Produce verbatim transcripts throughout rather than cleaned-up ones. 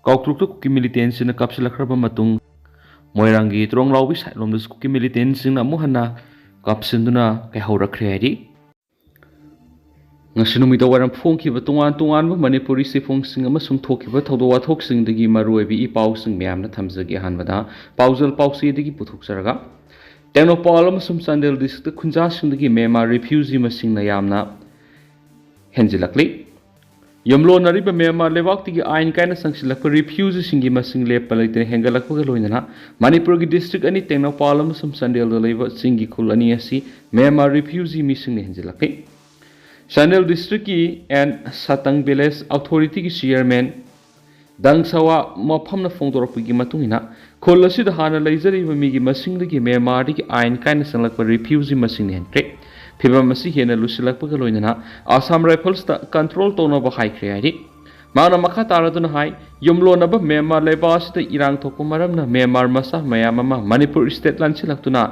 ꯀꯥꯎꯇ꯭ꯔꯨꯛꯇ ꯀꯨꯀꯤ ꯃꯤꯂꯤꯇꯦꯟꯁꯤꯡꯅ ꯀꯥꯞꯁꯤꯜꯂꯛꯈ꯭ꯔꯕ ꯃꯇꯨꯡ, ꯃꯣꯏꯔꯥꯡꯒꯤ ꯇ꯭ꯔꯣꯡꯂꯥꯎꯕꯤ ꯁꯥꯏꯠꯂꯣꯝꯗꯁꯨ ꯀꯨꯀꯤ ꯃꯤꯂꯤꯇꯦꯟꯁꯤꯡꯅ ꯑꯃꯨꯛ ꯍꯟꯅ ꯀꯥꯞꯁꯤꯟꯗꯨꯅ ꯀꯩꯍꯧꯔꯛꯈ꯭ꯔꯦ ꯍꯥꯏꯔꯤ꯫ ꯉꯁꯤ ꯅꯨꯃꯤꯗꯥꯡ ꯋꯥꯏꯔꯝ ꯐꯣꯡꯈꯤꯕ ꯇꯣꯉꯥꯟ ꯇꯣꯉꯥꯟꯕ ꯃꯅꯤꯄꯨꯔꯤ ꯆꯦꯐꯣꯡꯁꯤꯡ ꯑꯃꯁꯨꯡ ꯊꯣꯛꯈꯤꯕ ꯊꯧꯗꯣꯛ ꯋꯥꯊꯣꯛꯁꯤꯡꯗꯒꯤ ꯃꯔꯨꯑꯣꯏꯕ ꯏ ꯄꯥꯎꯁꯤꯡ ꯃꯌꯥꯝꯅ ꯊꯝꯖꯒꯦ꯫ ꯑꯍꯥꯟꯕꯗ ꯄꯥꯎꯖꯦꯜ ꯄꯥꯎꯆꯦꯗꯒꯤ ꯄꯨꯊꯣꯛꯆꯔꯒ, ꯇꯦꯡꯅꯧꯄꯥꯜ ꯑꯃꯁꯨꯡ ꯆꯥꯟꯗꯦꯜ ꯗꯤꯁꯇ꯭ꯔꯤꯛꯇ ꯈꯨꯟꯖꯥꯁꯤꯡꯗꯒꯤ ꯃ꯭ꯌꯥꯟꯃꯥꯔ ꯔꯤꯐ꯭ꯌꯨꯖꯤ ꯃꯁꯤꯡꯅ ꯌꯥꯝꯅ ꯍꯦꯟꯖꯤꯜꯂꯛꯂꯤ꯫ ꯌꯨꯝꯂꯣꯟꯅꯔꯤꯕ ꯃ꯭ꯌꯥꯟꯃꯥꯔ ꯂꯩꯕꯥꯛꯇꯒꯤ ꯑꯥꯏꯟ ꯀꯥꯏꯅ ꯆꯪꯁꯤꯜꯂꯛꯄ ꯔꯤꯐ꯭ꯌꯨꯖꯤꯁꯤꯡꯒꯤ ꯃꯁꯤꯡ ꯂꯦꯞꯄ ꯂꯩꯇꯅ ꯍꯦꯟꯒꯠꯂꯛꯄꯒ ꯂꯣꯏꯅꯅ ꯃꯅꯤꯄꯨꯔꯒꯤ ꯗꯤꯁꯇ꯭ꯔꯤꯛ ꯑꯅꯤ, ꯇꯦꯡꯅꯧꯄꯥꯜ ꯑꯃꯁꯨꯡ ꯆꯥꯟꯗꯦꯜꯗ ꯂꯩꯕ ꯆꯤꯡꯒꯤ ꯈꯨꯜ ꯑꯅꯤ ꯑꯁꯤ ꯃ꯭ꯌꯥꯟꯃꯥꯔ ꯔꯤꯐ꯭ꯌꯨꯖꯤ ꯃꯤꯁꯤꯡꯅ ꯍꯦꯟꯖꯤꯜꯂꯛꯂꯤ꯫ ꯆꯥꯟꯗꯦꯜ ꯗꯤꯁꯇ꯭ꯔꯤꯛꯀꯤ ꯑꯦꯟ ꯁꯥꯇꯪ ꯚꯤꯂꯦꯖ ꯑꯣꯊꯣꯔꯤꯇꯤꯒꯤ ꯆꯤꯌꯔꯃꯦꯟ ꯗꯪ ꯁꯋꯥ ꯃꯐꯝꯅ ꯐꯣꯡꯗꯣꯔꯛꯄꯒꯤ ꯃꯇꯨꯡ ꯏꯟꯅ, ꯈꯨꯜ ꯑꯁꯤꯗ ꯍꯥꯟꯅ ꯂꯩꯖꯔꯤꯕ ꯃꯤꯒꯤ ꯃꯁꯤꯡꯗꯒꯤ ꯃ꯭ꯌꯥꯟꯃꯥꯔꯗꯒꯤ ꯑꯥꯏꯟ ꯀꯥꯏꯅ ꯆꯪꯂꯛꯄ ꯔꯤꯐ꯭ꯌꯨꯖꯤ ꯃꯁꯤꯡꯅ ꯍꯦꯟꯈ꯭ꯔꯦ꯫ ꯐꯤꯚꯝ ꯑꯁꯤ ꯍꯦꯟꯅ ꯂꯨꯁꯤꯜꯂꯛꯄꯒ ꯂꯣꯏꯅꯅ ꯑꯁꯥꯝ ꯔꯥꯏꯐꯜꯁꯇ ꯀꯟꯇ꯭ꯔꯣꯜ ꯇꯧꯅꯕ ꯍꯥꯏꯈ꯭ꯔꯦ ꯍꯥꯏꯔꯤ꯫ ꯃꯍꯥꯛꯅ ꯃꯈꯥ ꯇꯥꯔꯗꯨꯅ ꯍꯥꯏ, ꯌꯨꯝꯂꯣꯟꯅꯕ ꯃ꯭ꯌꯥꯟꯃꯥꯔ ꯂꯩꯕꯥꯛ ꯑꯁꯤꯗ ꯏꯔꯥꯡ ꯊꯣꯛꯄ ꯃꯔꯝꯅ ꯃ꯭ꯌꯥꯟꯃꯥꯔ ꯃꯆꯥ ꯃꯌꯥꯝ ꯑꯃ ꯃꯅꯤꯄꯨꯔ ꯁ꯭ꯇꯦꯠ ꯂꯥꯟꯁꯤꯜꯂꯛꯇꯨꯅ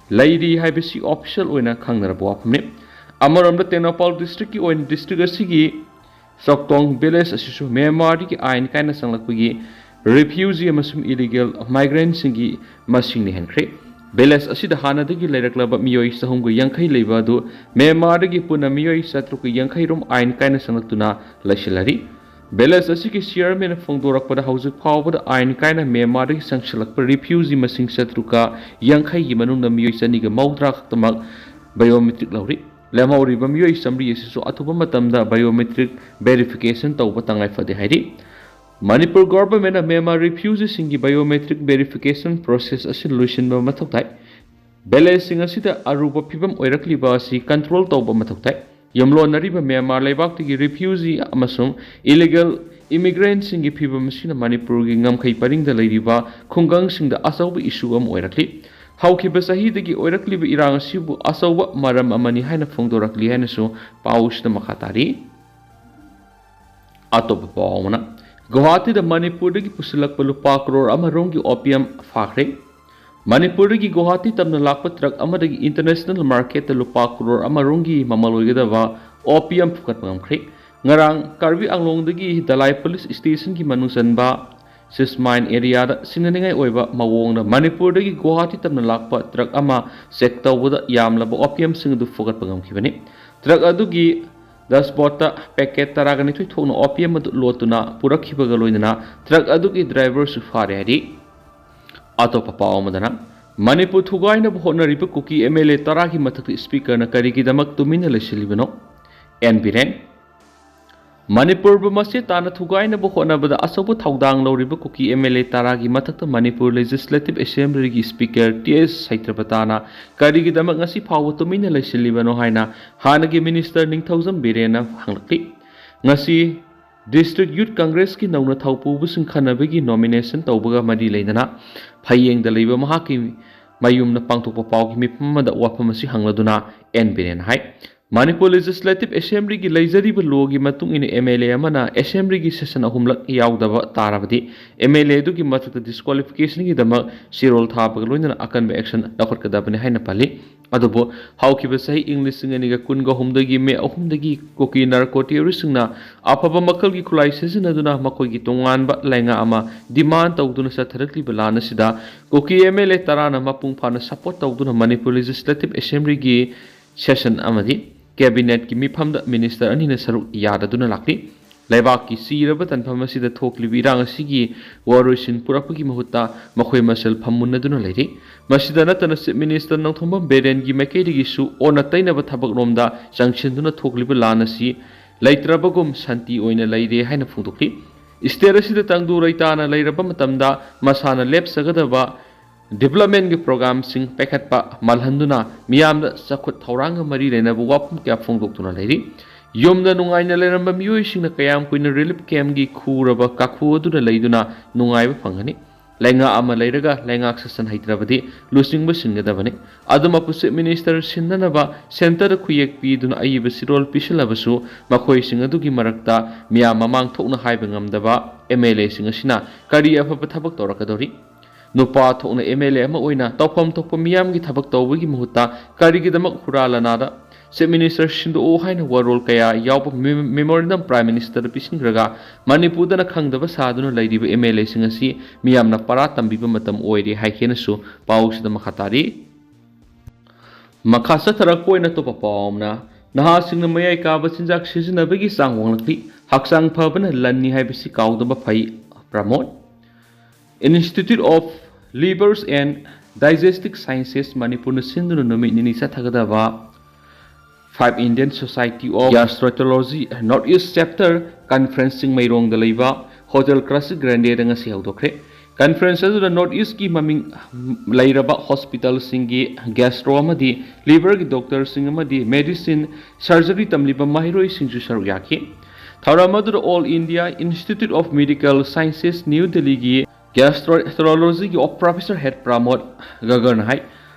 ꯂꯩꯔꯤ ꯍꯥꯏꯕꯁꯤ ꯑꯣꯐꯤꯁꯤꯌꯦꯜ ꯑꯣꯏꯅ ꯈꯪꯅꯔꯕ ꯋꯥꯐꯝꯅꯤ꯫ ꯑꯃꯔꯣꯝꯗ ꯇꯦꯡꯅꯧꯄꯥꯜ ꯗꯤꯁꯇ꯭ꯔꯤꯛꯀꯤ ꯑꯣꯏꯅ ꯗꯤꯁꯇ꯭ꯔꯤꯛ ꯑꯁꯤꯒꯤ ꯆꯣꯛꯇꯣꯡ ꯚꯤꯂꯦꯖ ꯑꯁꯤꯁꯨ ꯃ꯭ꯌꯥꯟꯃꯥꯔꯗꯒꯤ ꯑꯥꯏꯟ ꯀꯥꯏꯅ ꯆꯪꯂꯛꯄꯒꯤ ꯔꯤꯐ꯭ꯌꯨꯖꯤ ꯑꯃꯁꯨꯡ ꯏꯂꯤꯒꯦꯜ ꯃꯥꯏꯒ꯭ꯔꯦꯟꯁꯤꯡꯒꯤ ꯃꯁꯤꯡꯅ ꯍꯦꯟꯈ꯭ꯔꯦ꯫ ꯚꯤꯂꯦꯖ ꯑꯁꯤꯗ ꯍꯥꯟꯅꯗꯒꯤ ꯂꯩꯔꯛꯂꯕ ꯃꯤꯑꯣꯏ ꯆꯍꯨꯝꯒ ꯌꯥꯡꯈꯩ ꯂꯩꯕ ꯑꯗꯨ ꯃ꯭ꯌꯥꯟꯃꯥꯔꯗꯒꯤ ꯄꯨꯟꯅ ꯃꯤꯑꯣꯏ ꯆꯥꯇ꯭ꯔꯨꯛꯀ ꯌꯥꯡꯈꯩ ꯔꯣꯝ ꯑꯥꯏꯟ ꯀꯥꯏꯅ ꯆꯪꯂꯛꯇꯨꯅ ꯂꯩꯁꯤꯜꯂꯔꯤ꯫ ꯚꯤꯂꯦꯖ ꯑꯁꯤꯒꯤ ꯆꯤꯌꯔꯃꯦꯟꯅ ꯐꯣꯡꯗꯣꯔꯛꯄꯗ, ꯍꯧꯖꯤꯛ ꯐꯥꯎꯕꯗ ꯑꯥꯏꯟ ꯀꯥꯏꯅ ꯃ꯭ꯌꯥꯟꯃꯥꯔꯗꯒꯤ ꯆꯪꯁꯤꯜꯂꯛꯄ ꯔꯤꯐ꯭ꯌꯨꯖꯤ ꯃꯁꯤꯡ ꯆꯥꯇ꯭ꯔꯨꯛꯀ ꯌꯥꯡꯈꯩꯒꯤ ꯃꯅꯨꯡꯗ ꯃꯤꯑꯣꯏ ꯆꯅꯤꯒ ꯃꯧꯗ꯭ꯔꯥ ꯈꯛꯇꯃꯛ ꯕꯥꯏꯑꯣꯃꯦꯇ꯭ꯔꯤꯛ ꯂꯧꯔꯤ꯫ ꯂꯦꯝꯍꯧꯔꯤꯕ ꯃꯤꯑꯣꯏ ꯆꯥꯃꯔꯤ ꯑꯁꯤꯁꯨ ꯑꯊꯨꯕ ꯃꯇꯝꯗ ꯕꯥꯏꯑꯣꯃꯦꯇ꯭ꯔꯤꯛ ꯚꯦꯔꯤꯐꯤꯀꯦꯁꯟ ꯇꯧꯕ ꯇꯉꯥꯏ ꯐꯗꯦ ꯍꯥꯏꯔꯤ꯫ ꯃꯅꯤꯄꯨꯔ ꯒꯣꯚꯔꯟꯃꯦꯟꯠꯅ ꯃ꯭ꯌꯥꯟꯃꯥꯔ ꯔꯤꯐ꯭ꯌꯨꯖꯤꯁꯤꯡꯒꯤ ꯕꯥꯏꯑꯣꯃꯦꯇ꯭ꯔꯤꯛ ꯚꯦꯔꯤꯐꯤꯀꯦꯁꯟ ꯄ꯭ꯔꯣꯁꯦꯁ ꯑꯁꯤ ꯂꯣꯏꯁꯤꯟꯕ ꯃꯊꯧ ꯇꯥꯏ꯫ ꯚꯤꯂꯦꯖꯁꯤꯡ ꯑꯁꯤꯗ ꯑꯔꯨꯕ ꯐꯤꯚꯝ ꯑꯣꯏꯔꯛꯂꯤꯕ ꯑꯁꯤ ꯀꯟꯇ꯭ꯔꯣꯜ ꯇꯧꯕ ꯃꯊꯧ ꯇꯥꯏ꯫ ꯌꯨꯝꯂꯣꯟꯅꯔꯤꯕ ꯃ꯭ꯌꯥꯟꯃꯥꯔ ꯂꯩꯕꯥꯛꯇꯒꯤ ꯔꯤꯐ꯭ꯌꯨꯖꯤ ꯑꯃꯁꯨꯡ ꯏꯂꯤꯒꯦꯜ ꯏꯃꯤꯒ꯭ꯔꯦꯟꯠꯁꯤꯡꯒꯤ ꯐꯤꯚꯝ ꯑꯁꯤꯅ ꯃꯅꯤꯄꯨꯔꯒꯤ ꯉꯝꯈꯩ ꯄꯔꯤꯡꯗ ꯂꯩꯔꯤꯕ ꯈꯨꯡꯒꯪꯁꯤꯡꯗ ꯑꯆꯧꯕ ꯏꯁꯨ ꯑꯃ ꯑꯣꯏꯔꯛꯂꯤ꯫ ꯍꯧꯈꯤꯕ ꯆꯍꯤꯗꯒꯤ ꯑꯣꯏꯔꯛꯂꯤꯕ ꯏꯔꯥꯡ ꯑꯁꯤꯕꯨ ꯑꯆꯧꯕ ꯃꯔꯝ ꯑꯃꯅꯤ ꯍꯥꯏꯅ ꯐꯣꯡꯗꯣꯔꯛꯂꯤ ꯍꯥꯏꯅꯁꯨ ꯄꯥꯎ ꯑꯁꯤꯗ ꯃꯈꯥ ꯇꯥꯔꯤ꯫ ꯑꯇꯣꯞꯄ ꯄꯥꯎ ꯑꯃꯅ, ꯒꯨꯋꯥꯍꯥꯇꯤꯗ ꯃꯅꯤꯄꯨꯔꯗꯒꯤ ꯄꯨꯁꯤꯜꯂꯛꯄ ꯂꯨꯄꯥ ꯀ꯭ꯔꯣꯔ ꯑꯃ ꯔꯣꯝꯒꯤ ꯑꯣꯄꯤꯌꯝ ꯐꯥꯈ꯭ꯔꯦ꯫ ꯃꯅꯤꯄꯨꯔꯗꯒꯤ ꯒꯨꯋꯥꯍꯥꯇꯤ ꯇꯝꯅ ꯂꯥꯛꯄ ꯇ꯭ꯔꯛ ꯑꯃꯗꯒꯤ ꯏꯟꯇꯔꯅꯦꯁꯅꯦꯜ ꯃꯥꯔꯀꯦꯠꯇ ꯂꯨꯄꯥ ꯀ꯭ꯔꯣꯔ ꯑꯃ ꯔꯣꯝꯒꯤ ꯃꯃꯜ ꯑꯣꯏꯒꯗꯕ ꯑꯣꯄꯤꯌꯝ ꯐꯨꯒꯠꯄ ꯉꯝꯈ꯭ꯔꯦ꯫ ꯉꯔꯥꯡ ꯀꯥꯔꯕꯤ ꯑꯪꯂꯣꯡꯗꯒꯤ ꯗꯂꯥꯏ ꯄꯨꯂꯤꯁ ꯁ꯭ꯇꯦꯁꯟꯒꯤ ꯃꯅꯨꯡ ꯆꯟꯕ ꯁꯤꯁꯃꯥꯏꯟ ꯑꯦꯔꯤꯌꯥꯗ ꯁꯤꯡꯅꯅꯤꯡꯉꯥꯏ ꯑꯣꯏꯕ ꯃꯑꯣꯡꯗ ꯃꯅꯤꯄꯨꯔꯗꯒꯤ ꯒꯨꯋꯥꯍꯥꯇꯤ ꯇꯝꯅ ꯂꯥꯛꯄ ꯇ꯭ꯔꯛ ꯑꯃ ꯆꯦꯛ ꯇꯧꯕꯗ ꯌꯥꯝꯂꯕ ꯑꯣꯄꯤꯌꯝꯁꯤꯡ ꯑꯗꯨ ꯐꯨꯒꯠꯄ ꯉꯝꯈꯤꯕꯅꯤ꯫ ꯇ꯭ꯔꯛ ꯑꯗꯨꯒꯤ ꯗꯦꯁꯕꯣꯔꯗꯇ ꯄꯦꯀꯦꯠ ꯇꯔꯥꯒ ꯅꯤꯊꯣꯏ ꯊꯣꯛꯅ ꯑꯣꯄꯤꯌꯝ ꯑꯗꯨ ꯂꯣꯠꯇꯨꯅ ꯄꯨꯔꯛꯈꯤꯕꯒ ꯂꯣꯏꯅꯅ ꯇ꯭ꯔꯛ ꯑꯗꯨꯒꯤ ꯗ꯭ꯔꯥꯏꯚꯔꯁꯨ ꯐꯥꯔꯦ ꯍꯥꯏꯔꯤ꯫ ꯑꯇꯣꯞꯄ ꯄꯥꯎ ꯑꯃꯗꯅ, ꯃꯅꯤꯄꯨꯔ ꯊꯨꯒꯥꯏꯅꯕ ꯍꯣꯠꯅꯔꯤꯕ ꯀꯨꯀꯤ ꯑꯦꯝ ꯑꯦꯜ ꯑꯦ ꯇꯔꯥꯒꯤ ꯃꯊꯛꯇ ꯁ꯭ꯄꯤꯀꯔꯅ ꯀꯔꯤꯒꯤꯗꯃꯛ ꯇꯨꯃꯤꯟꯅ ꯂꯩꯁꯤꯜꯂꯤꯕꯅꯣ? ꯑꯦꯟ ꯕꯤꯔꯦꯟ꯫ ꯃꯅꯤꯄꯨꯔꯕꯨ ꯃꯆꯦꯠ ꯇꯥꯅ ꯊꯨꯒꯥꯏꯅꯕ ꯍꯣꯠꯅꯕꯗ ꯑꯆꯧꯕ ꯊꯧꯗꯥꯡ ꯂꯧꯔꯤꯕ ꯀꯨꯀꯤ ꯑꯦꯝ ꯑꯦꯜ ꯑꯦ ꯇꯔꯥꯒꯤ ꯃꯊꯛꯇ ꯃꯅꯤꯄꯨꯔ ꯂꯦꯖꯤꯁꯂꯦꯇꯤꯚ ꯑꯦꯁꯦꯝꯕ꯭ꯂꯤꯒꯤ ꯁ꯭ꯄꯤꯀꯔ ꯇꯤ ꯑꯦꯁ ꯁꯩꯇ꯭ꯔꯕꯇꯥꯅ ꯀꯔꯤꯒꯤꯗꯃꯛ ꯉꯁꯤ ꯐꯥꯎꯕ ꯇꯨꯃꯤꯟꯅ ꯂꯩꯁꯤꯜꯂꯤꯕꯅꯣ ꯍꯥꯏꯅ ꯍꯥꯟꯅꯒꯤ ꯃꯤꯅꯤꯁꯇꯔ ꯅꯤꯡꯊꯧꯖꯝ ꯕꯤꯔꯦꯟꯅ ꯍꯪꯂꯛꯂꯤ꯫ ꯉꯁꯤ ꯗꯤꯁꯇ꯭ꯔꯤꯛ ꯌꯨꯠ ꯀꯪꯒ꯭ꯔꯦꯁꯀꯤ ꯅꯧꯅ ꯊꯧꯄꯨꯕꯁꯤꯡ ꯈꯟꯅꯕꯒꯤ ꯅꯣꯃꯤꯅꯦꯁꯟ ꯇꯧꯕꯒ ꯃꯔꯤ ꯂꯩꯅꯅ ꯐꯌꯦꯡꯗ ꯂꯩꯕ ꯃꯍꯥꯛꯀꯤ ꯃꯌꯨꯝꯗ ꯄꯥꯡꯊꯣꯛꯄ ꯄꯥꯎꯒꯤ ꯃꯤꯐꯝ ꯑꯃꯗ ꯋꯥꯐꯝ ꯑꯁꯤ ꯍꯪꯂꯗꯨꯅ ꯑꯦꯟ ꯕꯤꯔꯦꯟꯅ ꯍꯥꯏ, ꯃꯅꯤꯄꯨꯔ ꯂꯦꯖꯤꯁꯂꯦꯇꯤꯚ ꯑꯦꯁꯦꯝꯕ꯭ꯂꯤꯒꯤ ꯂꯩꯖꯔꯤꯕ ꯂꯣꯒꯤ ꯃꯇꯨꯡ ꯏꯟꯅ ꯑꯦꯝ ꯑꯦꯜ ꯑꯦ ꯑꯃꯅ ꯑꯦꯁꯦꯝꯕ꯭ꯂꯤꯒꯤ ꯁꯦꯁꯟ ꯑꯍꯨꯝꯂꯛ ꯌꯥꯎꯗꯕ ꯇꯥꯔꯕꯗꯤ ꯑꯦꯝ ꯑꯦꯜ ꯑꯦ ꯑꯗꯨꯒꯤ ꯃꯊꯛꯇ ꯗꯤꯁꯀ꯭ꯋꯥꯂꯤꯐꯤꯀꯦꯁꯟꯒꯤꯗꯃꯛ ꯆꯦꯔꯣꯜ ꯊꯥꯕꯒ ꯂꯣꯏꯅꯅ ꯑꯀꯟꯕ ꯑꯦꯛꯁꯟ ꯂꯧꯈꯠꯀꯗꯕꯅꯤ ꯍꯥꯏꯅ ꯄꯜꯂꯤ꯫ ꯑꯗꯨꯕꯨ ꯍꯧꯈꯤꯕ ꯆꯍꯤ ꯏꯪ ꯂꯤꯁꯤꯡ ꯑꯅꯤꯒ ꯀꯨꯟꯒ ꯑꯍꯨꯝꯗꯒꯤ ꯃꯦ ꯑꯍꯨꯝꯗꯒꯤ ꯀꯨꯀꯤ ꯅꯥꯔꯀꯣ ꯇꯦꯔꯣꯔꯤꯁꯁꯤꯡꯅ ꯑꯐꯕ ꯃꯈꯜꯒꯤ ꯈꯨꯠꯂꯥꯏ ꯁꯤꯖꯤꯟꯅꯗꯨꯅ ꯃꯈꯣꯏꯒꯤ ꯇꯣꯉꯥꯟꯕ ꯂꯩꯉꯥꯛ ꯑꯃ ꯗꯤꯃꯥꯟ ꯇꯧꯗꯨꯅ ꯆꯠꯊꯔꯛꯂꯤꯕ ꯂꯥꯟ ꯑꯁꯤꯗ ꯀꯨꯀꯤ ꯑꯦꯝ ꯑꯦꯜ ꯑꯦ ꯇꯔꯥꯅ ꯃꯄꯨꯡ ꯐꯥꯅ ꯁꯄꯣꯔꯠ ꯇꯧꯗꯨꯅ ꯃꯅꯤꯄꯨꯔ ꯂꯦꯖꯤꯁꯂꯦꯇꯤꯚ ꯑꯦꯁꯦꯝꯕ꯭ꯂꯤꯒꯤ ꯁꯦꯁꯟ ꯑꯃꯗꯤ ꯀꯦꯕꯤꯅꯦꯠꯀꯤ ꯃꯤꯐꯝꯗ ꯃꯤꯅꯤꯁꯇꯔ ꯑꯅꯤꯅ ꯁꯔꯨꯛ ꯌꯥꯗꯗꯨꯅ ꯂꯥꯛꯂꯤ꯫ ꯂꯩꯕꯥꯛꯀꯤ ꯆꯤꯔꯕ ꯇꯥꯟꯐꯝ ꯑꯁꯤꯗ ꯊꯣꯛꯂꯤꯕ ꯏꯔꯥꯡ ꯑꯁꯤꯒꯤ ꯋꯥꯔꯣꯏꯁꯤꯟ ꯄꯨꯔꯛꯄꯒꯤ ꯃꯍꯨꯠꯇ ꯃꯈꯣꯏ ꯃꯁꯦꯜ ꯐꯝꯃꯨꯟꯅꯗꯨꯅ ꯂꯩꯔꯤ꯫ ꯃꯁꯤꯗ ꯅꯠꯇꯅ ꯆꯤꯐ ꯃꯤꯅꯤꯁꯇꯔ ꯅꯣꯡꯊꯣꯝꯕꯝ ꯕꯤꯔꯦꯟꯒꯤ ꯃꯥꯏꯀꯩꯗꯒꯤꯁꯨ ꯑꯣꯟꯅ ꯇꯩꯅꯕ ꯊꯕꯛꯂꯣꯝꯗ ꯆꯪꯁꯤꯟꯗꯨꯅ ꯊꯣꯛꯂꯤꯕ ꯂꯥꯟ ꯑꯁꯤ ꯂꯩꯇ꯭ꯔꯕꯒꯨꯝ ꯁꯥꯟꯇꯤ ꯑꯣꯏꯅ ꯂꯩꯔꯦ ꯍꯥꯏꯅ ꯐꯣꯡꯗꯣꯛꯂꯤ꯫ ꯁ꯭ꯇꯦꯠ ꯑꯁꯤꯗ ꯇꯪꯗꯨ ꯂꯩꯇꯥꯅ ꯂꯩꯔꯕ ꯃꯇꯝꯗ ꯃꯁꯥꯅ ꯂꯦꯞꯆꯒꯗꯕ ꯗꯤꯕꯦꯂꯞꯃꯦꯟꯒꯤ ꯄ꯭ꯔꯣꯒ꯭ꯔꯥꯝꯁꯤꯡ ꯄꯥꯏꯈꯠꯄ ꯃꯥꯜꯍꯟꯗꯨꯅ ꯃꯤꯌꯥꯝꯗ ꯆꯥꯎꯈꯠ ꯊꯧꯔꯥꯡꯒ ꯃꯔꯤ ꯂꯩꯅꯕ ꯋꯥꯐꯝ ꯀꯌꯥ ꯐꯣꯡꯗꯣꯛꯇꯨꯅ ꯂꯩꯔꯤ꯫ ꯌꯨꯝꯗ ꯅꯨꯡꯉꯥꯏꯅ ꯂꯩꯔꯝꯕ ꯃꯤꯑꯣꯏꯁꯤꯡꯅ ꯀꯌꯥꯝ ꯀꯨꯏꯅ ꯔꯤꯂꯤꯐ ꯀꯦꯝꯒꯤ ꯈꯨꯔꯕ ꯀꯥꯈꯨ ꯑꯗꯨꯗ ꯂꯩꯗꯨꯅ ꯅꯨꯡꯉꯥꯏꯕ ꯐꯪꯒꯅꯤ? ꯂꯩꯉꯥꯛ ꯑꯃ ꯂꯩꯔꯒ ꯂꯩꯉꯥꯛ ꯁꯥꯁꯟ ꯍꯩꯇ꯭ꯔꯕꯗꯤ ꯂꯨꯆꯤꯡꯕ ꯁꯤꯟꯒꯗꯕꯅꯤ꯫ ꯑꯗꯨꯃꯛꯄꯨ ꯆꯤꯐ ꯃꯤꯅꯤꯁꯇꯔ ꯁꯤꯟꯅꯅꯕ ꯁꯦꯟꯇꯔꯗ ꯈꯨꯌꯦꯛ ꯄꯤꯗꯨꯅ ꯑꯏꯕ ꯆꯦꯔꯣꯜ ꯄꯤꯁꯤꯜꯂꯕꯁꯨ ꯃꯈꯣꯏꯁꯤꯡ ꯑꯗꯨꯒꯤ ꯃꯔꯛꯇ ꯃꯤꯌꯥꯝ ꯃꯃꯥꯡ ꯊꯣꯛꯅ ꯍꯥꯏꯕ ꯉꯝꯗꯕ ꯑꯦꯝ ꯑꯦꯜ ꯑꯦꯁꯤꯡ ꯑꯁꯤꯅ ꯀꯔꯤ ꯑꯐꯕ ꯊꯕꯛ ꯇꯧꯔꯛꯀꯗꯧꯔꯤ? ꯅꯨꯄꯥ ꯊꯣꯛꯅ ꯑꯦꯝ ꯑꯦꯜ ꯑꯦ ꯑꯃ ꯑꯣꯏꯅ ꯇꯧꯐꯝ ꯊꯣꯛꯄ ꯃꯤꯌꯥꯝꯒꯤ ꯊꯕꯛ ꯇꯧꯕꯒꯤ ꯃꯍꯨꯠꯇ ꯀꯔꯤꯒꯤꯗꯃꯛ ꯍꯨꯔꯥ ꯂꯅꯥꯗ Chief Minister ꯁꯤꯟꯗꯣꯛꯎ ꯍꯥꯏꯅ ꯋꯥꯔꯣꯜ ꯀꯌꯥ ꯌꯥꯎꯕ memorandum Prime Ministerꯗ ꯄꯤꯁꯤꯟꯈ꯭ꯔꯒ ꯃꯅꯤꯄꯨꯔꯗꯅ ꯈꯪꯗꯕ ꯁꯥꯗꯨꯅ ꯂꯩꯔꯤꯕ MLAꯁꯤꯡ ꯑꯁꯤ ꯃꯤꯌꯥꯝꯅ ꯄꯔꯥ ꯇꯝꯕꯤꯕ ꯃꯇꯝ ꯑꯣꯏꯔꯦ ꯍꯥꯏꯈꯤꯅꯁꯨ ꯄꯥꯎꯁꯤꯗ ꯃꯈꯥ ꯇꯥꯔꯤ꯫ ꯃꯈꯥ ꯆꯠꯊꯔꯛꯄ ꯑꯣꯏꯅ ꯑꯇꯣꯞꯄ ꯄꯥꯎ ꯑꯃꯅ, ꯅꯍꯥꯁꯤꯡꯅ ꯃꯌꯥꯏ ꯀꯥꯕ ꯆꯤꯟꯖꯥꯛ ꯁꯤꯖꯤꯟꯅꯕꯒꯤ ꯆꯥꯡ ꯋꯥꯡꯂꯛꯂꯤ, ꯍꯛꯆꯥꯡ ꯐꯕꯅ ꯂꯟꯅꯤ ꯍꯥꯏꯕꯁꯤ ꯀꯥꯎꯗꯕ ꯐꯩ, ꯄ꯭ꯔꯃꯣꯗ꯫ Institute of Livers and Digestive Sciences ꯃꯅꯤꯄꯨꯔꯅ ꯁꯤꯟꯗꯨꯅ ꯅꯨꯃꯤꯠ ꯅꯤꯅꯤ ꯆꯠꯊꯒꯗꯕ Five Indian Society of Gastroenterology North East Chapter Conference ꯆꯤꯡꯃꯩꯔꯣꯡꯗ ꯂꯩꯕ Hotel Classic Grandeꯗ ꯉꯁꯤ ꯍꯧꯗꯣꯛꯈ꯭ꯔꯦ꯫ Conference ꯑꯗꯨꯗ North Eastꯀꯤ ꯃꯃꯤꯡ ꯂꯩꯔꯕ hospitalꯁꯤꯡꯒꯤ gastro ꯑꯃꯗꯤ liverꯒꯤ doctorꯁꯤꯡ ꯑꯃꯗꯤ medicine, surgery ꯇꯝꯂꯤꯕ ꯃꯍꯩꯔꯣꯏꯁꯤꯡꯁꯨ ꯁꯔꯨꯛ ꯌꯥꯈꯤ꯫ ꯊꯧꯔꯝ ꯑꯗꯨꯗ All India Institute of Medical Sciences New Delhiꯒꯤ Gastroenterologyꯒꯤ Professor Head ꯄ꯭ꯔꯃꯣꯗ ꯒꯒꯔꯅ high,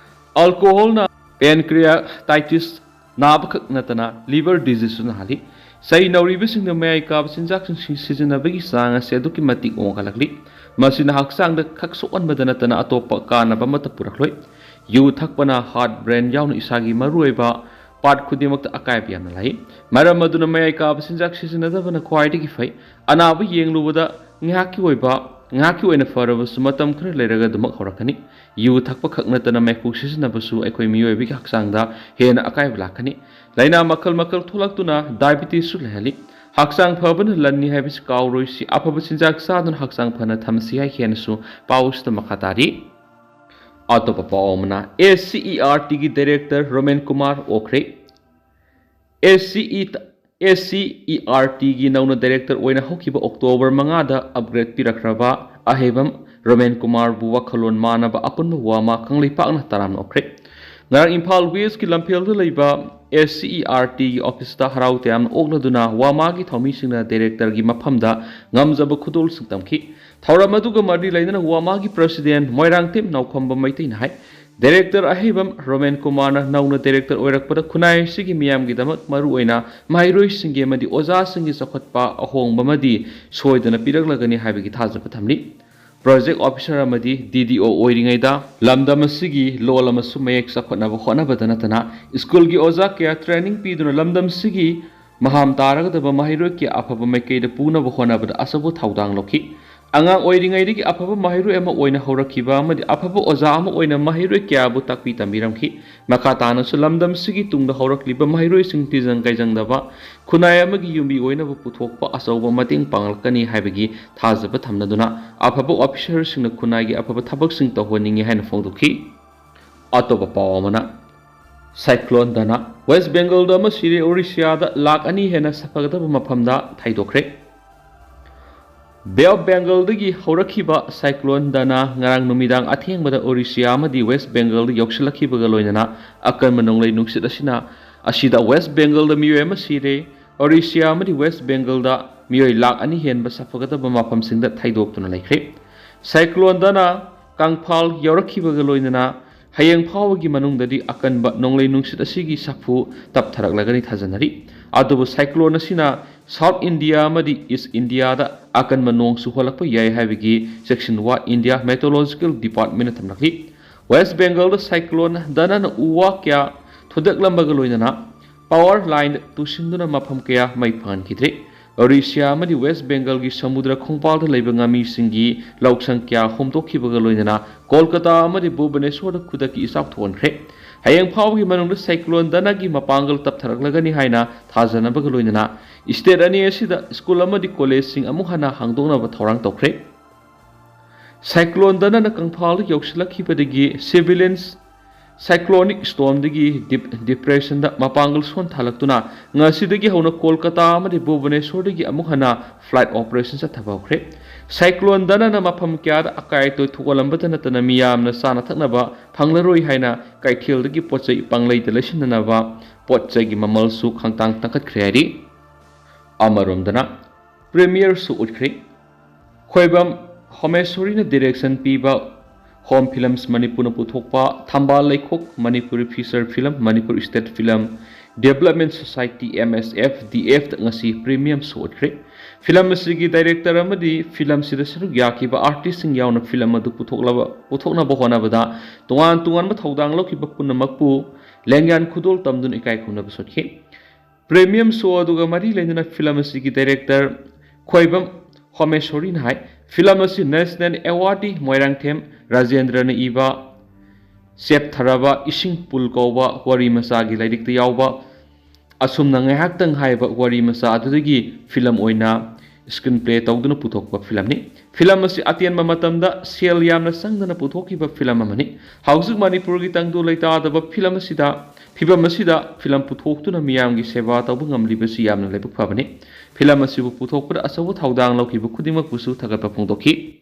alcoholꯅ pancreatitis ꯅꯥꯕꯈꯛ ꯅꯠꯇꯅ liver diseaseꯁꯨ ꯅꯥꯍꯜꯂꯤ꯫ ꯆꯍꯤ ꯅꯧꯔꯤꯕꯁꯤꯡꯗ ꯃꯌꯥꯏ ꯀꯥꯕ ꯆꯤꯟꯖꯥꯛꯁꯤꯡ ꯁꯤꯖꯤꯟꯅꯕꯒꯤ ꯆꯥꯡ ꯑꯁꯤ ꯑꯗꯨꯛꯀꯤ ꯃꯇꯤꯛ ꯋꯥꯡꯈꯠꯂꯛꯂꯤ꯫ ꯃꯁꯤꯅ ꯍꯛꯆꯥꯡꯗ ꯈꯛ ꯁꯣꯛꯍꯟꯕꯗ ꯅꯠꯇꯅ ꯑꯇꯣꯞꯄ ꯀꯥꯟꯅꯕ ꯑꯃꯠꯇ ꯄꯨꯔꯛꯂꯣꯏ꯫ ꯌꯨ ꯊꯛꯄꯅ heart, brain ꯌꯥꯎꯅ ꯏꯁꯥꯒꯤ ꯃꯔꯨꯑꯣꯏꯕ part ꯈꯨꯗꯤꯡꯃꯛꯇ ꯑꯀꯥꯏꯕ ꯌꯥꯝꯅ ꯂꯥꯛꯏ꯫ ꯃꯔꯝ ꯑꯗꯨꯅ ꯃꯌꯥꯏ ꯀꯥꯕ ꯆꯤꯟꯖꯥꯛ ꯁꯤꯖꯤꯟꯅꯗꯕꯅ ꯈ꯭ꯋꯥꯏꯗꯒꯤ ꯐꯩ꯫ ꯑꯅꯥꯕ ꯌꯦꯡꯂꯨꯕꯗ ꯉꯥꯏꯍꯥꯛꯀꯤ ꯑꯣꯏꯕ, ꯉꯥꯏꯍꯥꯛꯀꯤ ꯑꯣꯏꯅ ꯐꯔꯕꯁꯨ ꯃꯇꯝ ꯈꯔ ꯂꯩꯔꯒ ꯑꯗꯨꯃꯛ ꯍꯧꯔꯛꯀꯅꯤ꯫ ꯌꯨ ꯊꯛꯄ ꯈꯛ ꯅꯠꯇꯅ ꯃꯩꯈꯨ ꯁꯤꯖꯤꯟꯅꯕꯁꯨ ꯑꯩꯈꯣꯏ ꯃꯤꯑꯣꯏꯕꯒꯤ ꯍꯛꯆꯥꯡꯗ ꯍꯦꯟꯅ ꯑꯀꯥꯏꯕ ꯂꯥꯛꯀꯅꯤ꯫ ꯂꯥꯏꯅꯥ ꯃꯈꯜ ꯃꯈꯜ ꯊꯣꯛꯂꯛꯇꯨꯅ diabetesꯁꯨ ꯂꯩꯍꯜꯂꯤ꯫ ꯍꯛꯆꯥꯡ ꯐꯕꯅ ꯂꯟꯅꯤ ꯍꯥꯏꯕꯁꯤ ꯀꯥꯎꯔꯣꯏꯁꯤ꯫ ꯑꯐꯕ ꯆꯤꯟꯖꯥꯛ ꯆꯥꯗꯨꯅ ꯍꯛꯆꯥꯡ ꯐꯅ ꯊꯝꯁꯤ ꯍꯥꯏ ꯍꯦꯟꯅꯁꯨ ꯄꯥꯎꯁꯤꯗ ꯃꯈꯥ ꯇꯥꯔꯤ꯫ ꯑꯇꯣꯞꯄ ꯄꯥꯎ ꯑꯃꯅ, ACERTꯒꯤ director ꯔꯣꯃꯦꯟ ꯀꯨꯃꯥꯔ ꯑꯣꯛꯈ꯭ꯔꯦ꯫ ACE, ACERTꯒꯤ ꯅꯧꯅ director ꯑꯣꯏꯅ ꯍꯧꯈꯤꯕ October ꯃꯉꯥꯗ upgrade ꯄꯤꯔꯛꯈ꯭ꯔꯕ ꯑꯍꯩꯕꯝ ꯔꯣꯃꯦꯟ ꯀꯨꯃꯥꯔꯕꯨ ꯋꯥꯈꯜꯂꯣꯟ ꯃꯥꯟꯅꯕ ꯑꯄꯨꯟꯕ ꯋꯥꯃꯥ ꯀꯪꯂꯩꯄꯥꯛꯅ ꯇꯔꯥꯝꯅ ꯑꯣꯛꯈ꯭ꯔꯦ꯫ ꯉꯔꯥꯡ ꯏꯝꯐꯥꯜ Westꯀꯤ ꯂꯝꯐꯦꯜꯗ ꯂꯩꯕ ACERTꯒꯤ officeꯇ ꯍꯔꯥꯎ ꯇꯌꯥꯝꯅ ꯑꯣꯛꯂꯗꯨꯅ ꯋꯥꯃꯥꯒꯤ ꯊꯧꯃꯤꯁꯤꯡꯅ directorꯒꯤ ꯃꯐꯝꯗ ꯉꯝꯖꯕ ꯈꯨꯗꯣꯜꯁꯤꯡ ꯇꯝꯈꯤ꯫ ꯊꯧꯔꯝ ꯑꯗꯨꯒ ꯃꯔꯤ ꯂꯩꯅꯅ ꯋꯥꯃꯥꯒꯤ president ꯃꯣꯏꯔꯥꯡꯊꯦꯝ ꯅꯥꯎꯈꯝꯕ ꯃꯩꯇꯩꯅ ꯍꯥꯏ, director ꯑꯍꯩꯕꯝ ꯔꯣꯃꯦꯟ ꯀꯨꯃꯥꯔꯅ ꯅꯧꯅ director ꯑꯣꯏꯔꯛꯄꯗ ꯈꯨꯟꯅꯥꯏ ꯑꯁꯤꯒꯤ ꯃꯤꯌꯥꯝꯒꯤꯗꯃꯛ ꯃꯔꯨꯑꯣꯏꯅ ꯃꯍꯩꯔꯣꯏꯁꯤꯡꯒꯤ ꯑꯃꯗꯤ ꯑꯣꯖꯥꯁꯤꯡꯒꯤ ꯆꯥꯎꯈꯠꯄ ꯑꯍꯣꯡꯕ ꯑꯃꯗꯤ ꯁꯣꯏꯗꯅ ꯄꯤꯔꯛꯂꯒꯅꯤ ꯍꯥꯏꯕꯒꯤ ꯊꯥꯖꯕ ꯊꯝꯂꯤ꯫ ꯄ꯭ꯔꯣꯖꯦꯛ ꯑꯣꯐꯤꯁꯥꯔ ꯑꯃꯗꯤ ꯗꯤ ꯗꯤ ꯑꯣ ꯑꯣꯏꯔꯤꯉꯩꯗ ꯂꯝꯗꯝ ꯑꯁꯤꯒꯤ ꯂꯣꯜ ꯑꯃꯁꯨ ꯃꯌꯦꯛ ꯆꯥꯎꯈꯠꯅꯕ ꯍꯣꯠꯅꯕꯗ ꯅꯠꯇꯅ ꯁ꯭ꯀꯨꯜꯒꯤ ꯑꯣꯖꯥ ꯀꯌꯥ ꯇ꯭ꯔꯦꯅꯤꯡ ꯄꯤꯗꯨꯅ ꯂꯝꯗꯝꯁꯤꯒꯤ ꯃꯍꯥꯝ ꯇꯥꯔꯒꯗꯕ ꯃꯍꯩꯔꯣꯏ ꯀꯌꯥ ꯑꯐꯕ ꯃꯥꯏꯀꯩꯗ ꯄꯨꯅꯕ ꯍꯣꯠꯅꯕꯗ ꯑꯆꯧꯕ ꯊꯧꯗꯥꯡ ꯂꯧꯈꯤ꯫ ꯑꯉꯥꯡ ꯑꯣꯏꯔꯤꯉꯩꯗꯒꯤ ꯑꯐꯕ ꯃꯍꯩꯔꯣꯏ ꯑꯃ ꯑꯣꯏꯅ ꯍꯧꯔꯛꯈꯤꯕ ꯑꯃꯗꯤ ꯑꯐꯕ ꯑꯣꯖꯥ ꯑꯃ ꯑꯣꯏꯅ ꯃꯍꯩꯔꯣꯏ ꯀꯌꯥꯕꯨ ꯇꯥꯛꯄꯤ ꯇꯝꯕꯤꯔꯝꯈꯤ꯫ ꯃꯈꯥ ꯇꯥꯅꯁꯨ ꯂꯝꯗꯝꯁꯤꯒꯤ ꯇꯨꯡꯗ ꯍꯧꯔꯛꯂꯤꯕ ꯃꯍꯩꯔꯣꯏꯁꯤꯡ ꯇꯤꯖꯪ ꯀꯩꯖꯪꯗꯕ ꯈꯨꯟꯅꯥꯏ ꯑꯃꯒꯤ ꯌꯨꯝꯕꯤ ꯑꯣꯏꯅꯕ ꯄꯨꯊꯣꯛꯄ ꯑꯆꯧꯕ ꯃꯇꯦꯡ ꯄꯥꯡꯂꯛꯀꯅꯤ ꯍꯥꯏꯕꯒꯤ ꯊꯥꯖꯕ ꯊꯝꯅꯗꯨꯅ ꯑꯐꯕ ꯑꯣꯐꯤꯁꯥꯔꯁꯤꯡꯅ ꯈꯨꯟꯅꯥꯏꯒꯤ ꯑꯐꯕ ꯊꯕꯛꯁꯤꯡ ꯇꯧꯍꯟꯅꯤꯡꯏ ꯍꯥꯏꯅ ꯐꯣꯡꯗꯣꯛꯈꯤ꯫ ꯑꯇꯣꯞꯄ ꯄꯥꯎ ꯑꯃꯅ, ꯁꯥꯏꯀ꯭ꯂꯣꯟ ꯗꯅꯥ, ꯋꯦꯁ ꯕꯦꯡꯒꯜꯗ ꯑꯃ ꯁꯤꯔꯦ, ꯑꯣꯔꯤꯁꯤꯌꯥꯗ ꯂꯥꯛ ꯑꯅꯤ ꯍꯦꯟꯅ ꯁꯥꯐꯒꯗꯕ ꯃꯐꯝꯗ ꯊꯩꯗꯣꯛꯈ꯭ꯔꯦ꯫ ꯕꯦ ꯑꯣꯐ ꯕꯦꯡꯒꯜꯗꯒꯤ ꯍꯧꯔꯛꯈꯤꯕ ꯁꯥꯏꯀ꯭ꯂꯣꯟ ꯗꯅꯥ ꯉꯔꯥꯡ ꯅꯨꯃꯤꯗꯥꯡ ꯑꯊꯦꯡꯕꯗ ꯑꯣꯔꯤꯁꯤꯌꯥ ꯑꯃꯗꯤ ꯋꯦꯁ ꯕꯦꯡꯒꯜꯗ ꯌꯧꯁꯤꯜꯂꯛꯈꯤꯕꯒ ꯂꯣꯏꯅꯅ ꯑꯀꯟꯕ ꯅꯣꯡꯂꯩ ꯅꯨꯡꯁꯤꯠ ꯑꯁꯤꯅ, ꯑꯁꯤꯗ ꯋꯦꯁ ꯕꯦꯡꯒꯜꯗ ꯃꯤꯑꯣꯏ ꯑꯃ ꯁꯤꯔꯦ, ꯑꯣꯔꯤꯁꯤꯌꯥ ꯑꯃꯗꯤ ꯋꯦꯁ ꯕꯦꯡꯒꯜꯗ ꯃꯤꯑꯣꯏ ꯂꯥꯛ ꯑꯅꯤ ꯍꯦꯟꯕ ꯁꯥꯐꯒꯗꯕ ꯃꯐꯝꯁꯤꯡꯗ ꯊꯩꯗꯣꯛꯇꯨꯅ ꯂꯩꯈ꯭ꯔꯦ꯫ ꯁꯥꯏꯀ꯭ꯂꯣꯟ ꯗꯅꯥ ꯀꯪꯐꯥꯜ ꯌꯧꯔꯛꯈꯤꯕꯒ ꯂꯣꯏꯅꯅ ꯍꯌꯦꯡ ꯐꯥꯎꯕꯒꯤ ꯃꯅꯨꯡꯗꯗꯤ ꯑꯀꯟꯕ ꯅꯣꯡꯂꯩ ꯅꯨꯡꯁꯤꯠ ꯑꯁꯤꯒꯤ ꯁꯥꯐꯨ ꯇꯞꯊꯔꯛꯂꯒꯅꯤ ꯊꯥꯖꯅꯔꯤ꯫ ꯑꯗꯨꯕꯨ ꯁꯥꯏꯀ꯭ꯂꯣꯟ ꯑꯁꯤꯅ ꯁꯥꯎꯠ ꯏꯟꯗꯤꯌꯥ ꯑꯃꯗꯤ ꯏꯁ ꯏꯟꯗꯤꯌꯥꯗ ꯑꯀꯟꯕ ꯅꯣꯡ ꯆꯨꯍꯜꯂꯛꯄ ꯌꯥꯏ ꯍꯥꯏꯕꯒꯤ ꯆꯦꯛꯁꯤꯟꯋꯥ ꯏꯟꯗꯤꯌꯥ ꯃꯦꯇꯣꯂꯣꯖꯤꯀꯦꯜ ꯗꯤꯄꯥꯔꯠꯃꯦꯟꯅ ꯊꯝꯂꯛꯂꯤ꯫ ꯋꯦꯁ ꯕꯦꯡꯒꯜꯗ ꯁꯥꯏꯀ꯭ꯂꯣꯟ ꯗꯅꯥꯅ ꯎ ꯋꯥ ꯀꯌꯥ ꯊꯨꯗꯦꯛꯂꯝꯕꯒ ꯂꯣꯏꯅꯅ ꯄꯥꯋꯔ ꯂꯥꯏꯟ ꯇꯨꯁꯤꯟꯗꯨꯅ ꯃꯐꯝ ꯀꯌꯥ ꯃꯩ ꯐꯪꯍꯟꯈꯤꯗ꯭ꯔꯦ꯫ ꯑꯣꯔꯤꯁꯤꯌꯥ ꯑꯃꯗꯤ ꯋꯦꯁ ꯕꯦꯡꯒꯜꯒꯤ ꯁꯃꯨꯗ꯭ꯔ ꯈꯣꯡꯕꯥꯜꯗ ꯂꯩꯕ ꯉꯥꯃꯤꯁꯤꯡꯒꯤ ꯂꯧꯁꯪ ꯀꯌꯥ ꯍꯣꯝꯗꯣꯛꯈꯤꯕꯒ ꯂꯣꯏꯅꯅ ꯀꯣꯜꯀꯇꯥ ꯑꯃꯗꯤ ꯚꯨꯕꯅꯦꯁꯣꯔꯗ ꯈꯨꯗꯛꯀꯤ ꯏꯆꯥꯎ ꯊꯣꯛꯍꯟꯈ꯭ꯔꯦ꯫ ꯍꯌꯦꯡ ꯐꯥꯎꯕꯒꯤ ꯃꯅꯨꯡꯗ ꯁꯥꯏꯀ꯭ꯂꯣꯟ ꯗꯅꯥꯒꯤ ꯃꯄꯥꯡꯒꯜ ꯇꯞꯊꯔꯛꯂꯒꯅꯤ ꯍꯥꯏꯅ ꯊꯥꯖꯅꯕꯒ ꯂꯣꯏꯅꯅ ꯏꯁꯇꯦꯠ ꯑꯅꯤ ꯑꯁꯤꯗ ꯁ꯭ꯀꯨꯜ ꯑꯃꯗꯤ ꯀꯣꯂꯦꯖꯁꯤꯡ ꯑꯃꯨꯛ ꯍꯟꯅ ꯍꯥꯡꯗꯣꯛꯅꯕ ꯊꯧꯔꯥꯡ ꯇꯧꯈ꯭ꯔꯦ꯫ ꯁꯥꯏꯀ꯭ꯂꯣꯟ ꯗꯅꯥꯅ ꯀꯪꯐꯥꯜꯗ ꯌꯧꯁꯤꯜꯂꯛꯈꯤꯕꯗꯒꯤ ꯁꯤꯚꯤꯂꯤꯌꯟꯁ ꯁꯥꯏꯀ꯭ꯂꯣꯅꯤꯛ ꯁ꯭ꯇꯣꯔꯝꯗꯒꯤ ꯗꯤꯞ-, ꯗꯤꯄ꯭ꯔꯦꯁꯟꯗ ꯃꯄꯥꯡꯒꯜ ꯁꯣꯟꯊꯍꯜꯂꯛꯇꯨꯅ ꯉꯁꯤꯗꯒꯤ ꯍꯧꯅ ꯀꯣꯜꯀꯇꯥ ꯑꯃꯗꯤ ꯚꯨꯕꯅꯦꯁꯣꯔꯗꯒꯤ ꯑꯃꯨꯛ ꯍꯟꯅ ꯐ꯭ꯂꯥꯏꯠ ꯑꯣꯄꯔꯦꯁꯟ ꯆꯠꯊꯕ ꯍꯧꯈ꯭ꯔꯦ꯫ ꯁꯥꯏꯀ꯭ꯂꯣꯟ ꯗꯅꯥꯅ ꯃꯐꯝ ꯀꯌꯥꯗ ꯑꯀꯥꯏ ꯑꯇꯣꯏ ꯊꯣꯛꯍꯜꯂꯝꯕꯇ ꯅꯠꯇꯅ ꯃꯤꯌꯥꯝꯅ ꯆꯥꯅ ꯊꯛꯅꯕ ꯐꯪꯂꯔꯣꯏ ꯍꯥꯏꯅ ꯀꯩꯊꯦꯜꯗꯒꯤ ꯄꯣꯠ ꯆꯩ ꯄꯪꯂꯩꯗ ꯂꯩꯁꯤꯟꯅꯅꯕ ꯄꯣꯠ ꯆꯩꯒꯤ ꯃꯃꯜꯁꯨ ꯈꯪꯇꯥꯡ ꯇꯥꯡꯈꯠꯈ꯭ꯔꯦ ꯍꯥꯏꯔꯤ꯫ ꯑꯃꯔꯣꯝꯗꯅ ꯄ꯭ꯔꯤꯃꯤꯌꯔꯁꯨ ꯎꯠꯈ꯭ꯔꯦ꯫ ꯈꯣꯏꯕꯝ ꯍꯣꯃꯦꯁꯣꯔꯤꯅ ꯗꯤꯔꯦꯛꯁꯟ ꯄꯤꯕ ꯍꯣꯝ ꯐꯤꯂꯝꯁ ꯃꯅꯤꯄꯨꯔꯅ ꯄꯨꯊꯣꯛꯄ ꯊꯝꯕꯥꯜ ꯂꯩꯈꯣꯛ Manipuri feature film Manipur state film development society, M S F D ꯑꯦꯐꯇ ꯉꯁꯤ ꯄ꯭ꯔꯤꯃꯤꯌꯝ ꯁꯣ ꯎꯠꯈ꯭ꯔꯦ꯫ ꯐꯤꯂꯝ ꯑꯁꯤꯒꯤ ꯗꯥꯏꯔꯦꯛꯇꯔ ꯑꯃꯗꯤ ꯐꯤꯂꯝꯁꯤꯗ ꯁꯔꯨꯛ ꯌꯥꯈꯤꯕ ꯑꯥꯔꯇꯤꯁꯁꯤꯡ ꯌꯥꯎꯅ ꯐꯤꯂꯝ ꯑꯗꯨ ꯄꯨꯊꯣꯛꯂꯕ ꯄꯨꯊꯣꯛꯅꯕ ꯍꯣꯠꯅꯕꯗ ꯇꯣꯉꯥꯟ ꯇꯣꯉꯥꯟꯕ ꯊꯧꯗꯥꯡ ꯂꯧꯈꯤꯕ ꯄꯨꯝꯅꯃꯛꯄꯨ ꯂꯦꯡꯌꯥꯟ ꯈꯨꯗꯣꯜ ꯇꯝꯗꯨꯅ ꯏꯀꯥꯏ ꯈꯨꯝꯅꯕ ꯁꯣꯠꯈꯤ꯫ ꯄ꯭ꯔꯤꯃꯤꯌꯝ ꯁꯣ ꯑꯗꯨꯒ ꯃꯔꯤ ꯂꯩꯅꯅ ꯐꯤꯂꯝ ꯑꯁꯤꯒꯤ ꯗꯥꯏꯔꯦꯛꯇꯔ ꯈꯣꯏꯕꯝ ꯍꯣꯃꯦꯁꯣꯔꯤꯅ ꯍꯥꯏ, ꯐꯤꯂꯝ ꯑꯁꯤ ꯅꯦꯁꯅꯦꯜ ꯑꯦꯋꯥꯔꯗꯤ ꯃꯣꯏꯔꯥꯡꯊꯦꯝ ꯔꯥꯖꯦꯟꯗ꯭ꯔꯅ ꯏꯕ ꯆꯦꯞꯊꯔꯕ ꯏꯁꯤꯡ ꯄꯨꯜ ꯀꯧꯕ ꯋꯥꯔꯤ ꯃꯆꯥꯒꯤ ꯂꯥꯏꯔꯤꯛꯇ ꯌꯥꯎꯕ ꯑꯁꯨꯝꯅ ꯉꯥꯏꯍꯥꯛꯇꯪ ꯍꯥꯏꯕ ꯋꯥꯔꯤ ꯃꯆꯥ ꯑꯗꯨꯗꯒꯤ ꯐꯤꯂꯝ ꯑꯣꯏꯅ ꯁ꯭ꯀ꯭ꯔꯤꯟ ꯄ꯭ꯂꯦ ꯇꯧꯗꯨꯅ ꯄꯨꯊꯣꯛꯄ ꯐꯤꯂꯝꯅꯤ꯫ ꯐꯤꯂꯝ ꯑꯁꯤ ꯑꯇꯦꯟꯕ ꯃꯇꯝꯗ ꯁꯦꯜ ꯌꯥꯝꯅ ꯆꯪꯗꯅ ꯄꯨꯊꯣꯛꯈꯤꯕ ꯐꯤꯂꯝ ꯑꯃꯅꯤ꯫ ꯍꯧꯖꯤꯛ ꯃꯅꯤꯄꯨꯔꯒꯤ ꯇꯪꯗꯨ ꯂꯩꯇꯥꯗꯕ ꯐꯤꯂꯝ ꯑꯁꯤꯗ ꯐꯤꯕꯝ ꯑꯁꯤꯗ ꯐꯤꯂꯝ ꯄꯨꯊꯣꯛꯇꯨꯅ ꯃꯤꯌꯥꯝꯒꯤ ꯁꯦꯕꯥ ꯇꯧꯕ ꯉꯝꯂꯤꯕꯁꯤ ꯌꯥꯝꯅ ꯂꯥꯏꯕꯛ ꯐꯕꯅꯤ꯫ ꯐꯤꯂꯝ ꯑꯁꯤꯕꯨ ꯄꯨꯊꯣꯛꯄꯗ ꯑꯆꯧꯕ ꯊꯧꯗꯥꯡ ꯂꯧꯈꯤꯕ ꯈꯨꯗꯤꯡꯃꯛꯄꯨꯁꯨ ꯊꯥꯒꯠꯄ ꯐꯣꯡꯗꯣꯛꯈꯤ꯫